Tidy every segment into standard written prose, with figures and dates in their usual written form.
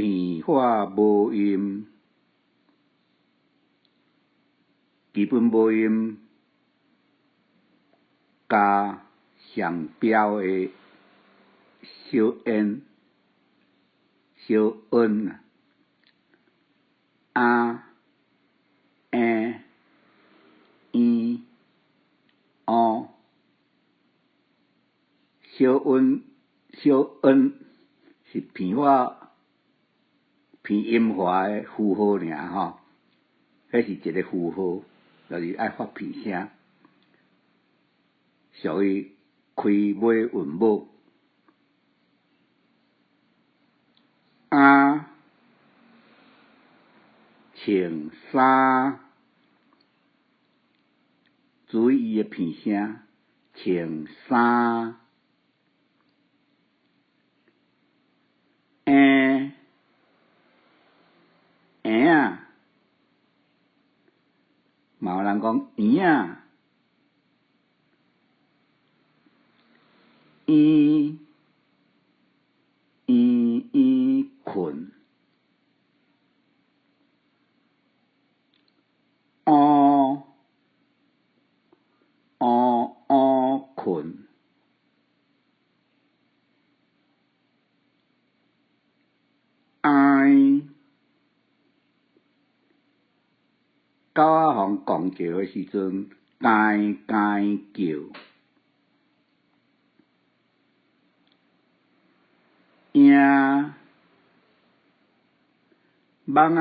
平化母音，基本母音佮上標的小音、小音啊、欸、咿、哦，小音、小音是平化、拼音化的符號爾吼，彼是一個符號，就是愛發平聲，屬於開尾韻母。啊，穿衫，注意伊的平聲，穿衫。欸，嬰仔，嘛有人講嬰仔，嬰，嬰嬰睏，烏，烏烏睏。哀，狗仔予人摃叫的時陣，該該叫。贏，蠓仔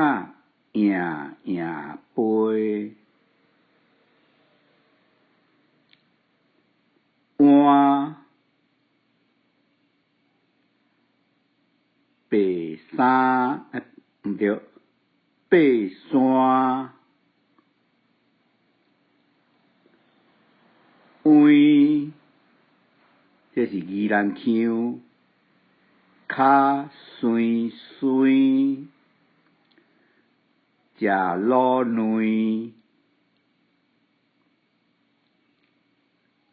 贏贏飛。換，爬山，毋對，爬山。歪，這是宜蘭腔，跤酸酸，食滷卵，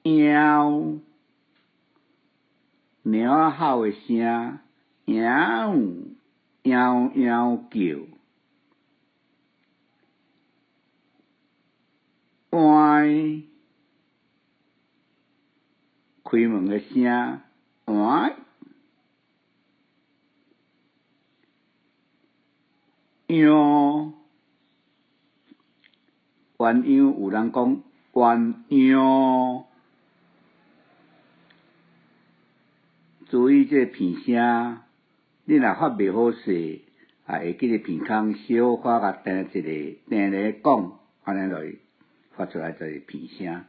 喵，貓仔吼的聲，喵，喵喵叫。歪，開門的聲，歪。鞅，鴛鴦有人講鴛鴦。注意這個平聲，你若發袂好勢，也會記得鼻空小可共停一下，停咧講，按呢落去發出來就是平聲。